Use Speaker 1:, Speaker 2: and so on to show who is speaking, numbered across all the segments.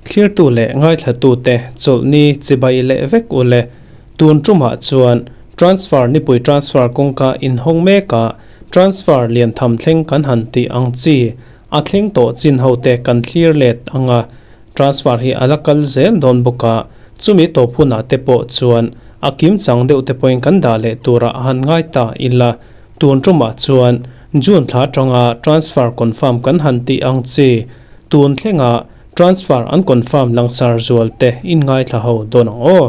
Speaker 1: Thlirtu leh ngaithlatute chawlhni chibai leh vek u le. Tun tumah chuan transfer nipui transfer kawngka inhawng mekah transfer lian tham thleng kan han tih ang chi a thleng tawh chin hote kan thlir let ang a. Transfer hi a la kal zel dawn bawk a, chumi tawp hunah te pawh chuan a kim chang deuh te pawhin kan dah leh turah a han ngai ta ila. Tun tumah chuan June thla atanga transfer confirm kan han tih ang chi tun thlenga transfer an confirm langsar zual te in ngaithla ho dawn ang aw.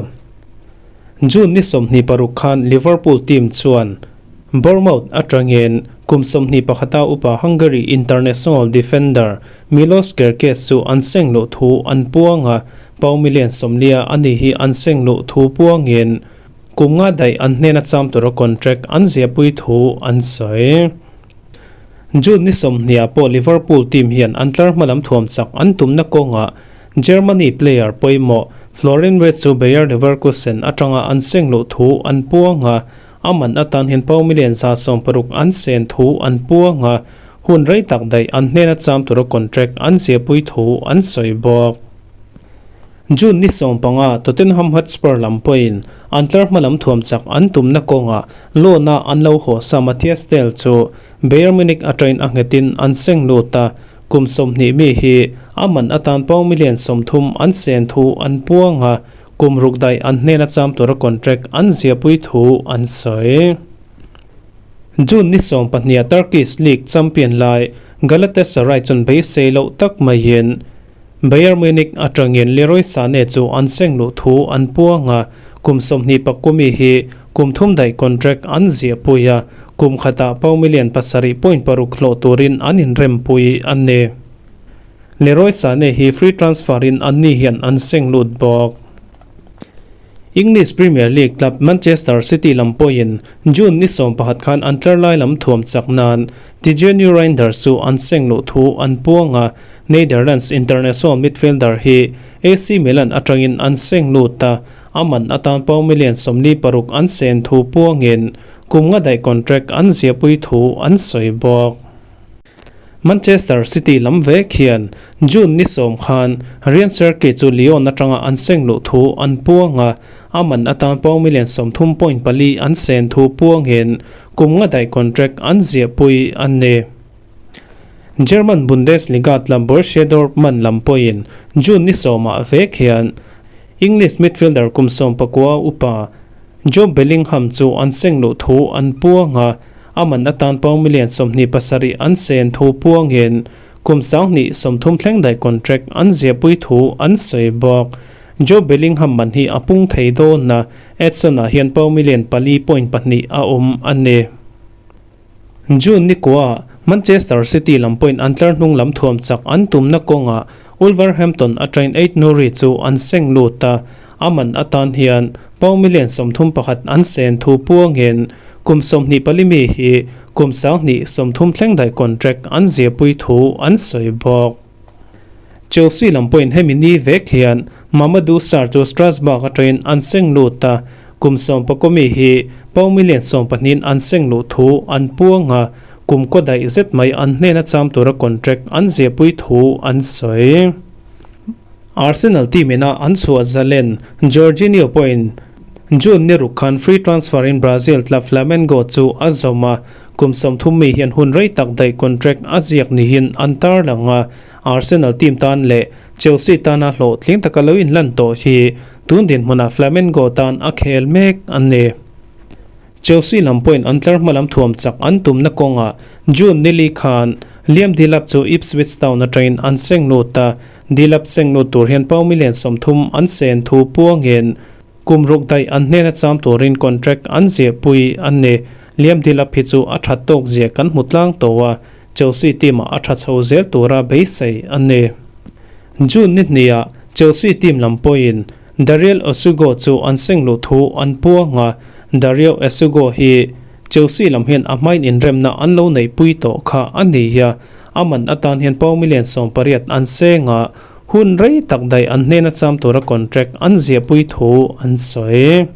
Speaker 1: June ni 26 khan Liverpool team chuan Bournemouth atangin kum 21 a upa Hungary international defender Milos Kerkez chu an seng luh thu an puang a, pau million 90 a ni hi an seng luh thu puangin Kum nga daih an hnena cham tura contract an ziahpui thu an sawi. June ni 20 ah pawh Liverpool team hian an tlar hmalam thuam chak an tumna kawngah Germany player pawimawh Florian Wirtz chu Bayer Leverkusen atanga an seng luh thu an puang a, a man atan hian pau million 160 an sen thu an puang a, hun rei tak daih an hnena cham tura contract an ziahpui thu an sawi bawk. June ni 15 Tottenham Hotspur lam pawhin an tlar hmalam thuam chak an tumna kawngah loan-a an lo haw sa Matthias Tel chu Bayern Munich atangin a nghetin an seng lut a, kum 20 mi hi a man atan pound million 30 an sen thu an puang a, kum ruk daih an hnena cham tura contract an ziahpui thu an sawi. June ni 12 Turkish League champion lai Galatasaray chuan beisei loh tak maiin Bayern Munich atangin Leroy Sane chu an seng luh thu an puang a, kum 23 mi hi kum thum daih contract an ziahpui a, kum khatah pound million 7.6 hlawh turin an inrempui a ni. Leroy Sane hi free transfer in anni hian an seng lut bawk. English Premier League club Manchester City lam pawhin June ni 11 khan an tlar lai lam thuam chak nan Tijjani Reijnders chu an seng luh thu an puang a, Netherlands international midfielder hi AC Milan atangin an seng lut a, a man atan pound million 46 an sen thu puangin kum nga daih contract an ziahpui thu an sawi bawk. Manchester City lam vek hian June ni 10 khan Rayan Cherki chu Lyon atanga an seng luh thu an puang a, a man atan pound million 30.4 an sen thu puangin kum nga daih contract an ziahpui a ni. German Bundesliga club Borussia Dortmund lam pawhin June ni 10 ah vek hian English midfielder kum 19 upa Jobe Bellingham chu an seng luh thu an puang a, a man atan pound million 27 an sen thu puangin kum 2030 thleng daih contract an ziahpui thu an sawi bawk. Jobe Bellingham man hi a pung thei dawn na Edson ah hian pound million 4.2 a awm a ni. June ni kua Manchester City lam pawhin an tlar hnung lam thuam chak an tumna kawngah Wolverhampton atangin 8 Nuri chu an seng lut a, a man atan hian pound million 31 an sen thu puangin kum 24 mi hi kum 2030 thleng daih contract an ziahpui thu an sawi bawk. Chelsea lam pawhin hemi ni vek hian Mamadou Sarr chu Strasbourg atangin an seng lut a, kum 19 mi hi pound million 12 an seng luh thu an puang a, kum kaw daih zet mai an hnena cham tura contract an ziahpui thu an sawi. Arsenal team ina an chhuah zalen Jorginho pawhin June ni ruk khan free transfer in Brazil club Flamengo chu a zawm a, kum 30 mi hian hun rei tak daih contract a ziak nihin an tar lang a, Arsenal team tan leh Chelsea tana hlawh tling taka lo inlan tawh hi tun dinhmunah Flamengo tan a khel mek an ni. Chelsea lam pawhin an tlar hmalam thuam chak an tumna kawngah June ni li khan Liam Delap chu Ipswich Town atangin an seng lut a, Delap seng lut tur hian pound million 30 an sen thu puangin kum ruk daih an hnena cham turin contract an ziahpui an ni. Liam Delap hi chu a that tawk zia kan hmu tlang tawh a, Chelsea team ah a tha chho zel tura beisei an ni. June ni hniah Chelsea team lam pawhin Dariel Essugo chu an seng luh thu an puang a, Dario Essugo hi Chelsea lam hian a hmain inremna an lo nei pui tawh kha a ni a, a man atan hian pound million 18 an seng a, hun rei tak daih an hnena cham tura contract an ziahpui thu an sawi.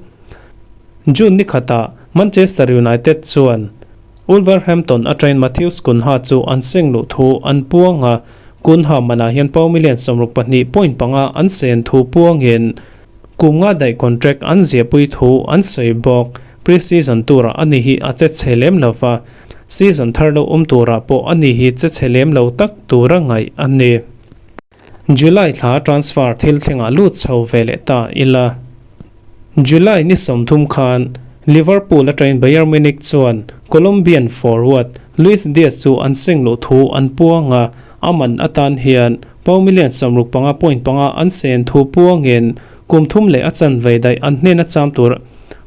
Speaker 1: June ni khatah Manchester United chuan Wolverhampton atangin Matheus Cunha chu an seng luh thu an puang a, Cunha manah hian pound million 62.5 an sen thu puangin kum nga daih contract an ziahpui thu an sawi bawk. Pre-season turah ani hi a che chhe lem lo va, season thar lo awm turah pawh ani hi che chhe lem lo tak tura ngaih a ni. July thla transfer thil thlengah lut chho ve leh ta ila. July ni 30 khan Liverpool atangin Bayern Munich chuan Colombian forward Luis Diaz chu an seng luh thu an puang a, a man atan hian pound million 65.5 an sen thu puangin kum thum leh a chanve daih an hnena cham tur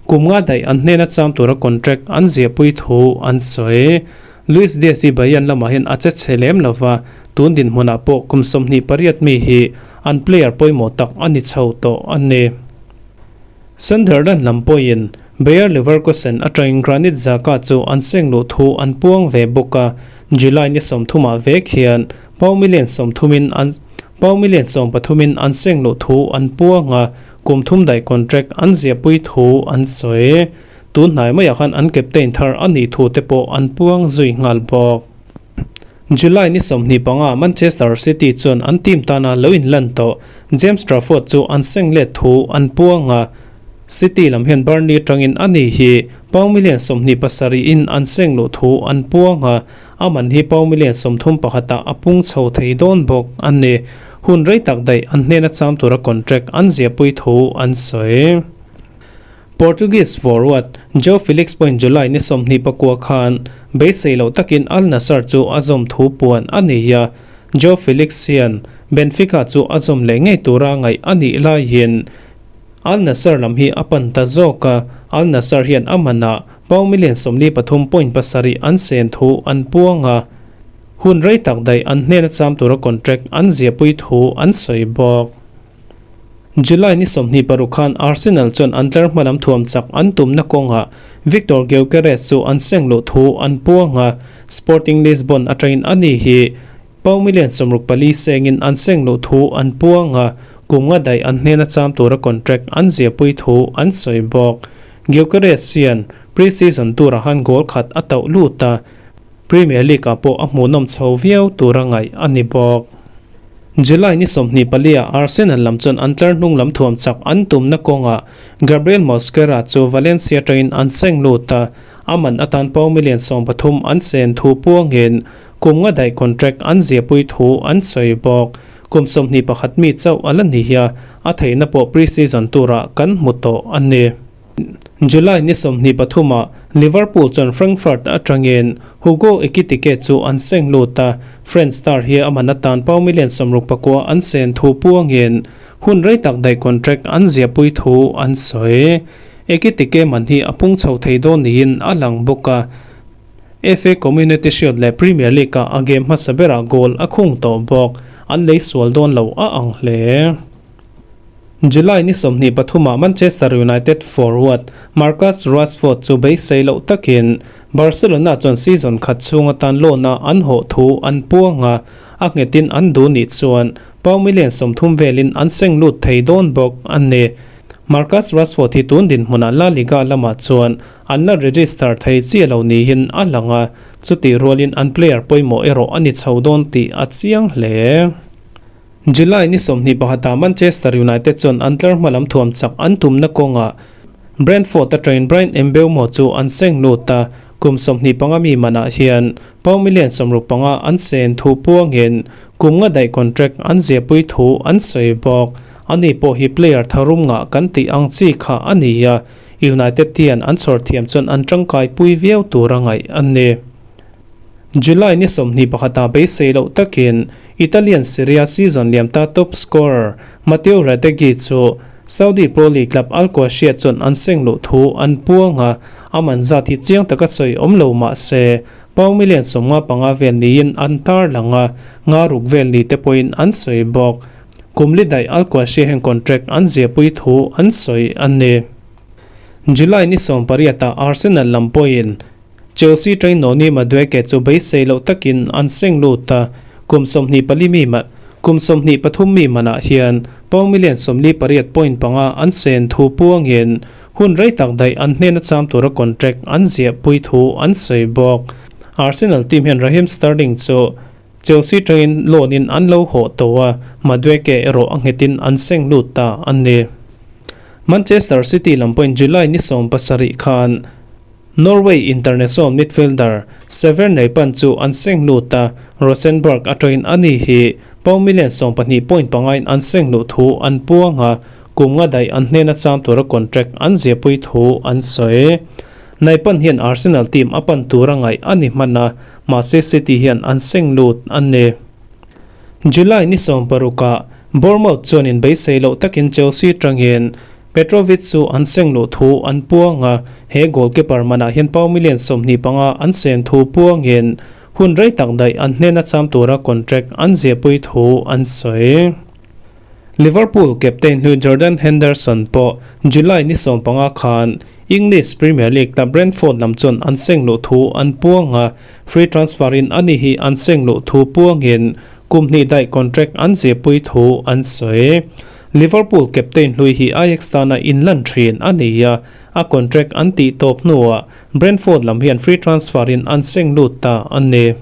Speaker 1: kum nga daih an hnena cham tura contract an ziahpui thu an sawi. Luis Diaz hi Bayern lamah hian a che chhe lem lo va, tun dinhmunah pawh kum 28 mi hi an player pawimawh tak a ni chho tawh a ni. Sunderland lam pawhin Bayer Leverkusen atangin Granit Xhaka chu an seng luh thu an puang ve bawk a, July ni 30 ah vek hian pound million 30 in an pound million 13 in an seng luh thu an puang a, kum thum daih contract an ziahpui thu an sawi. Tun hnai maiah khan an captain thar a nih thu te pawh an puang zui nghal bawk. July ni 25 Manchester City chuan an team tana lo inlan tawh James Trafford chu an seng let thu an puang a, City lam hian Burnley atangin a ni hi pound million 27 in an seng luh thu an puang a, a man hi pound million 31 ah a pung chho thei dawn bawk a ni. Hun rei tak daih an hnena cham tura contract an ziahpui thu an sawi. Portuguese forward Joao Felix pawhin July ni 29 khan beisei loh takin Al Nassr chu a zawm thu puan a ni a, Joao Felix hian Benfica chu a zawm leh ngei tura ngaih a nih laiin Al Nassr lam hi a pan ta zawk a, Al Nassr hian a manah pound million 43.7 an sen thu an puang a, hun rei tak daih an hnena cham tura contract an ziahpui thu an sawi bawk. July ni 26 khan Arsenal chuan an tlar hmalam thuam chak an tumna kawngah Viktor Gyökeres chu an seng luh thu an puang a, Sporting Lisbon atangin a ni hi pound million 64 sengin an seng luh thu an puang a, kum nga daih an hnena cham tura contract an ziahpui thu an sawi bawk. Gyökeres hian pre-season turah han goal khat a tauh lut a, Premier League ah pawh a hmuhnawm chho viau tura ngaih a ni bawk. July ni 24 ah Arsenal lam chuan an tlar hnung lam thuam chak an tumna kawngah Gabriel Mosquera chu Valencia atangin an seng lut a, a man atan pound million 13 an sen thu puangin kum nga daih contract an ziahpui thu an sawi bawk. Kum 21 mi chauh a la ni a, a theihna pawh pre-season turah kan hmu tawh a ni. July ni 23 ah Liverpool chuan Frankfurt atangin Hugo Ekitike chu an seng lut a, French star hi a man atan pound million 69 an sen thu puangin hun rei tak daih contract an ziahpui thu an sawi. Ekitike man hi a pung chho thei dawn niin a lang bawk a, FA Community Shield leh Premier League ah a game hmasa berah goal a khung tawh bawk, an lei sual dawn lo a ang hle. July ni 23 ah Manchester United forward Marcus Rashford chu beisei loh takin Barcelona chuan season khat chhung atan loan a an hawh thu an puang a, a nghetin an duh nih chuan pound million 30 velin an seng lut thei dawn bawk a ni. Marcus Rashford hi tun dinhmunah La Liga lamah chuan an la register thei chiah lo niin a lang a, chutih rualin an player pawimawh erawh a ni chho dawn tih a chiang hle. July ni 21 ah Manchester United chuan an tlar hmalam thuam chak an tumna kawngah Brentford atangin Bryan Mbeumo chu an seng lut a, kum 25 mi manah hian pound million 65 an sen thu puangin kum nga daih contract an ziahpui thu an sawi bawk. Ani pawh hi player tharum ngah kan tih ang chi kha a ni a, United hian an chhawr thiam chuan an tangkai pui viau tura ngaih a ni. July ni 21 ah beisei loh takin Italian Serie A season liamta top scorer Matteo Retegui chu Saudi Pro League club Al Qadsiah chuan an seng luh thu an puang a, a man zat hi chiang taka sawi awm lo mah se pound million 55 vel niin an tar lang a, nga ruk vel ni te pawhin an sawi bawk. Kum li daih Al Qadsiah hian contract an ziahpui thu an sawi a ni. July ni 18 ah Arsenal lam pawhin Chelsea train Noni Madueke chu beisei loh takin an seng lut a, kum 24 mi kum 23 mi manah hian Pound million 48.5 an sen thu puangin hun rei tak daih an hnena cham tura contract an ziah pui thu an sawi bawk. Arsenal team hian Raheem Sterling chu Chelsea tangin loan in an lo hawh tawh a, Madueke erawh a nghetin an seng lut ta a ni. Manchester City lam pawhin July ni 17 khan Norway international midfielder Sever Nypan chu an seng lut a, Rosenborg atangin ani hi pound million 12.5 in an seng luh thu an puang a, kum nga daih an hnena cham tura contract an ziahpui thu an sawi. Nypan hian Arsenal team a pan tura ngaih a ni hman a, mahse City hian an seng lut a ni. July ni 16 ah Bournemouth chuanin beisei loh takin Chelsea tangin Petrovic chu an seng luh thu an puang a, he goalkeeper manah hian pound million 25 an sen thu puangin hun rei tak daih an hnena cham tura contract an ziahpui thu an sawi. Liverpool captain hlui Jordan Henderson pawh July ni 15 khan English Premier League club Brentford lam chuan an seng luh thu an puang a, free transfer in ani hi an seng luh thu puangin kum hnih daih contract an ziahpui thu an sawi. Liverpool captain hlui hi Ajax tana inlan thin a ni a, a contract an tih tawp hnuah Brentford lam hian free transfer in an seng lut ta a ni.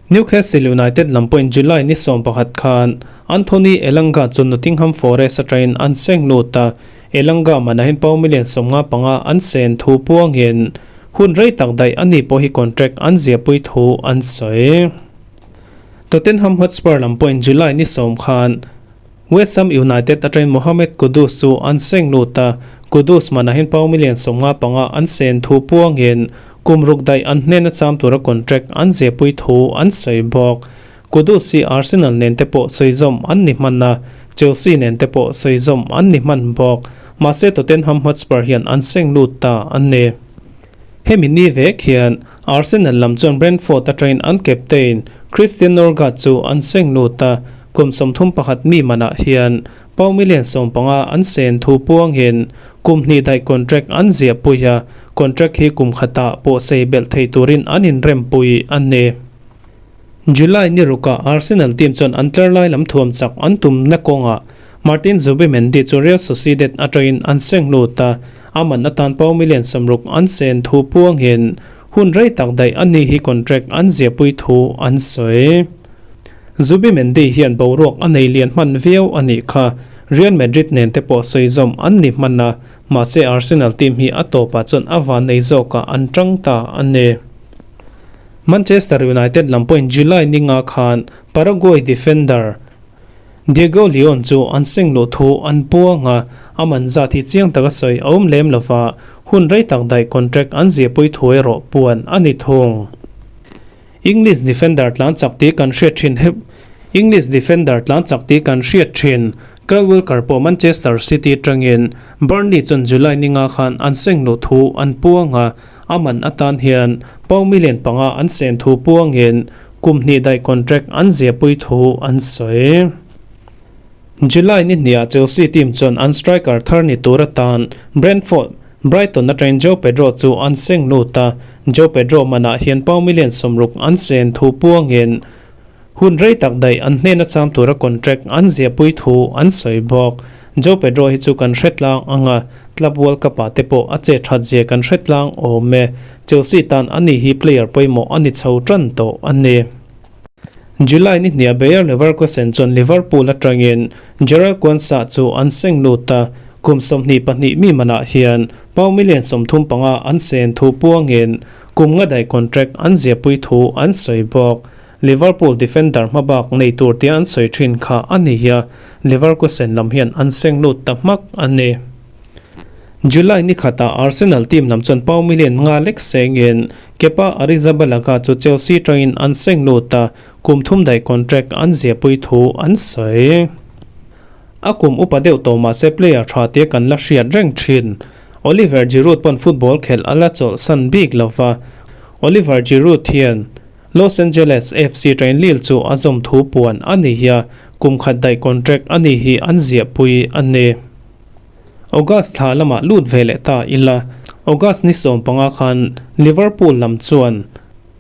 Speaker 1: Newcastle United lam pawhin July ni 11 khan Anthony Elanga chu Nottingham Forest atangin an seng lut a, Elanga manah hian pound million 55 an sen thu puangin hun rei tak daih ani pawh hi contract an ziahpui thu an sawi. Tottenham Hotspur lam pawhin July ni 10 khan West Ham United atangin Mohamed Kudus chu an seng lut a, Kudus manah hian pound million 55 an sen thu puangin kum ruk daih an hnena cham tura contract an ziahpui thu an sawi bawk. Kudus hi Arsenal nen te pawh sawi zawm an ni hman a, Chelsea nen te pawh sawi zawm an ni hman bawk. Mahse Tottenham Hotspur hian an seng lut ta an ni. Hemi ni vek hian Arsenal lam chuan Brentford atangin an captain Christian Norgaard chu an seng lut a, kum 31 mi manah hian pound million 15 an sen thu puangin kum hnih daih contract an ziahpui a, contract hi kum khata pawh sei belh thei turin an inrempui a ni. July ni rukah Arsenal team chuan an tlar lai lam thuam chak an tum na kawngah Martin Zubimendi chu Real Sociedad atangin an seng lut a, aman atan pound million 60 an sen thu puangin hun rei tak daih ani hi contract an ziahpui thu an sawi. Zubimendi hian boruak a nei lian hman viau a nih kha, Real Madrid nen te pawh sawi zawm an ni hman a, mahse Arsenal team hi a tawpah chuan a van nei zawkah an tang ta a ni. Manchester United lam pawhin July ni nga khan Paraguay defender Diego Leon chu an seng luh thu an puang a, aman zat hi chiang taka sawi a awm lem lova, hun rei tak daih contract an ziahpui thu erawh puan a ni thung. English defender tlan chak tih kan hriat thin hep English defender tlan chak tih kan hriat thin Kyle Walker pawh Manchester City tangin Burnley chuan July ni nga khan an seng luh thu an puang a, aman atan hian pound million 5 an sen thu puangin kum hnih daih contract an ziahpui thu an sawi. July ni hniah Chelsea team chuan an striker thar ni tur atan Brentford Brighton atangin João Pedro chu an seng lut a, João Pedro manah hian pound million 60 an sen thu puangin hun rei tak daih an hnena cham tura contract an ziahpui thu an sawi bawk. João Pedro hi chu kan hretlang anga Club World Cup ah te pawh a che that zia kan hretlang awm e. Chelsea tan ani hi player pawimawh ani chho tan tawh a ni. July ni hniah Bayer Leverkusen chuan Liverpool atangin Gerald Quansah chu an seng lut a, kum 22 mi manah hian pound million 35 an sen thu puangin kum nga daih contract an ziahpui thu an sawi bawk. Liverpool defender hmabak nei tur tia an sawi thin kha a ni a, Leverkusen lam hian an seng lut ta hmak a ni. July ni khatah Arsenal team lam chuan pound million 5 lek sengin Kepa Arrizabalaga chu Chelsea tangin an seng lut a, kum thum daih contract an ziahpui thu an sawi. A kum upa deuh tawh mahse player tha te kan la hriat reng thin. Oliver Giroud pawn football khel a la chawlh san bik lova. Oliver Giroud hian Los Angeles FC tangin Lille chu a zawm thu puan a ni hi a, kum khat daih contract a ni hi an ziahpui a ni. August thla lamah lut ve leh ta ila, August ni 15 khan Liverpool lam chuan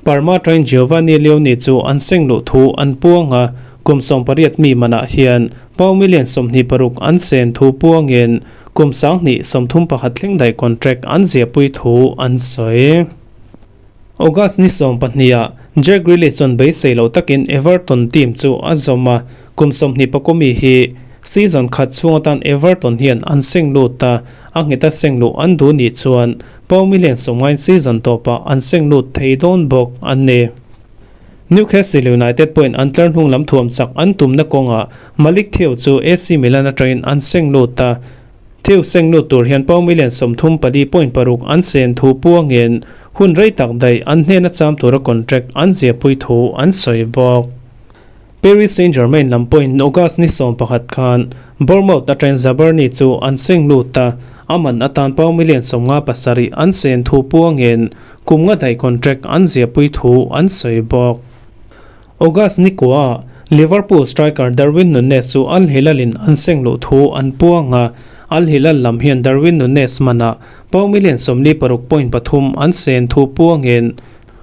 Speaker 1: Parma tangin Giovanni Leoni chu an seng luh thu an puang a, Kum 18 mi manah hian pound million 26 an sen thu puangin kum 2031 thleng daih contract an ziahpui thu an sawi. August ni 12 ah Jack Grealish chuan beisei lo takin Everton team chu a zawm a, kum 24 mi hi season khat chhung atan Everton hian an seng lut a, a ngheta seng luh an duh nih chuan pound million 90 in season tawpah an seng lut thei dawn bawk a ni. Newcastle United pawhin an tlar hnung lam thuam chak an tumna kawngah Malick Thiaw chu AC Milan atangin an seng lut a. Thiaw seng lut tur hian pound million 34.6 an sen thu puangin hun rei tak daih an hnena cham tura contract an ziahpui thu an sawi bawk. Paris Saint-Germain lam pawhin August ni 11 khan Bournemouth atangin Zabarnyi chu an seng lut a, a man atan pound million 57 an sen thu puangin Kum nga daih contract an ziahpui thu an sawi bawk. August ni kua Liverpool striker Darwin Nunez chu Al Hilal in an seng luh thu an puang a, Al Hilal lam hian Darwin Nunez manah pound million 46.3 an sen thu puangin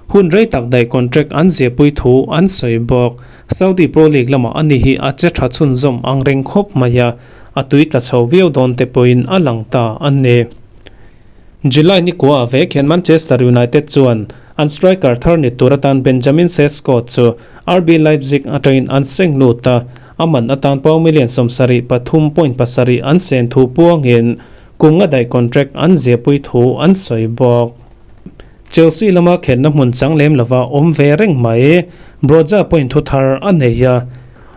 Speaker 1: hun rei tak daih contract an ziahpui thu an sawi bawk. Saudi Pro League lamah ani hi a che tha chhunzawm ang reng khawp mai a, a tui tla chho viau dawn te pawhin a lang ta a ni. July ni kua vek hian Manchester United chuan an striker thar ni tur atan Benjamin Sesko chu RB Leipzig atangin an seng lut a, a man atan pound million 73.7 an sen thu puangin kum nga daih contract an ziahpui thu an sawi bawk. Chelsea lama khelhna hmun chang lem lova awm ve reng mai Broja pawhin thu thar a nei a,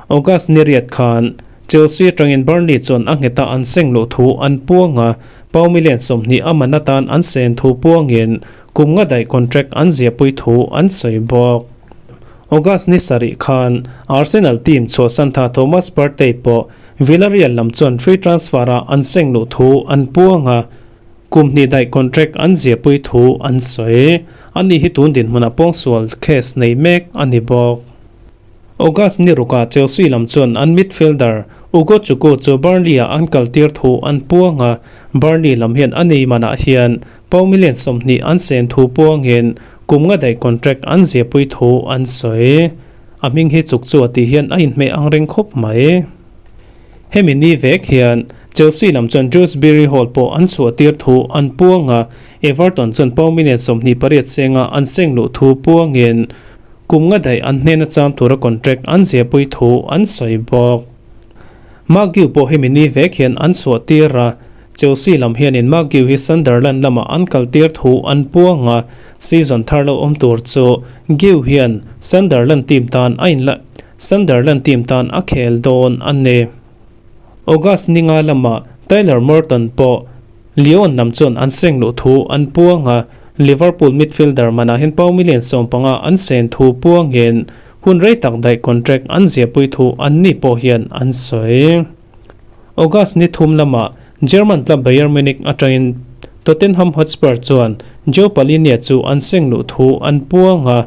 Speaker 1: August ni riat khan Chelsea atangin Burnley chuan a ngheta an seng luh thu an puang a, pound million 20 a man atan an sen thu puangin kum nga daih contract an ziahpui thu an sawi bawk. August ni sarih khan Arsenal team chhuahsan tha Thomas Partey pawh Villarreal lam chuan free transfer a an seng luh thu an puang a, kum hnih daih contract an ziahpui thu an sawi. Ani hi tun dinhmunah pawngsual case nei mek a ni bawk. August ni rukah Chelsea lam chuan an midfielder Ugo Chukwu chu Burnley-ah an kaltir thu an puang a, Burnley lam hian a nei manah hian pound million 20 an sen thu puangin kum nga daih contract an ziahpui thu an sawi. A hming hi chuk chu a tih hian a inhmeh ang reng khawp mai. Hemi ni vek hian Chelsea lam chuan Dewsbury Hall pawh an chhuahtir thu an puang a, Everton chuan pound million 28 senga an seng luh thu puangin Kum nga daih an hnena cham tura contract an ziahpui thu an sawi bawk. Marc Guiu pawh hemi ni vek hian an chhuah tir a, Chelsea lam hianin Marc Guiu hi Sunderland lamah an kal tir thu an puang a, season thar lo awm tur chu Guiu hian Sunderland team tan a inla Sunderland team tan a khel dawn a ni. August ni nga lamah Tyler Morton pawh Lyon lam chuan an seng luh thu an puang a, Liverpool midfielder manah hian pound million 15 an sen thu puangin hun rei tak daih contract an ziahpui thu an ni pawh hian an sawi. August ni thum lamah German club Bayern Munich atangin Tottenham Hotspur chuan Joe Palhinha chu an seng luh thu an puang a,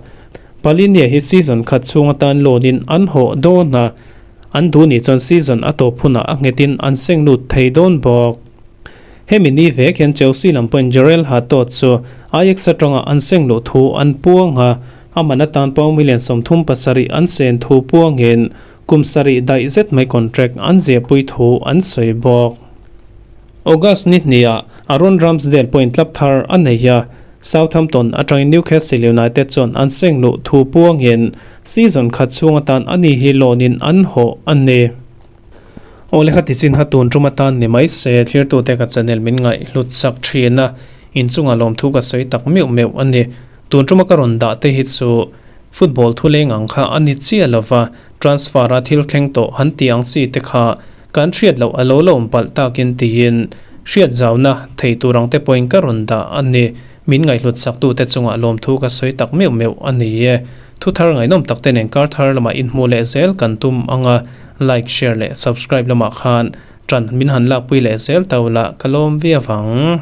Speaker 1: Palhinha hi season khat chhung atan loan in an hawh dawn a, an duh nih chuan season a tawp hunah a nghetin an seng lut thei dawn bawk. Hemi ni vek hian Chelsea lam pawhin Jorrel Hato chu Ajax atanga an seng luh thu an puang a, a man atan pound million 37 an sen thu puangin kum sarih daih zet mai contract an ziahpui thu an sawi bawk. August ni hniah Aaron Ramsdale pawhin club thar a nei a, Southampton atangin Newcastle United chuan an seng luh thu puangin season khat chhung atan ani hi loan in an hawh a ni. Aw le kha ti chin ha tun tum atan ni mai se thirtute ka channel min ngaih hlut sak thin a, inchungah lawmthu ka sawi tak meuh meuh a ni. Tun tuma ka rawn dah te hi chu football thu leng ang kha a ni chiah lova, transfer a thil thleng tawh han tih ang chi te kha kan hriat loh a lo la awm palh takin tiin hriat zauna thei tur ang te pawhin ka rawn dah a ni. Min ngaihhlut saktute chungah lawmthu ka sawi tak meuh meuh a ni e. Thu thar ngaihnawm tak te nen kar thar lamah inhmuh leh zel kan tum ang a, like, share leh subscribe lamah khan tan min han lakpui leh zel tau lah ka lawm viau ang.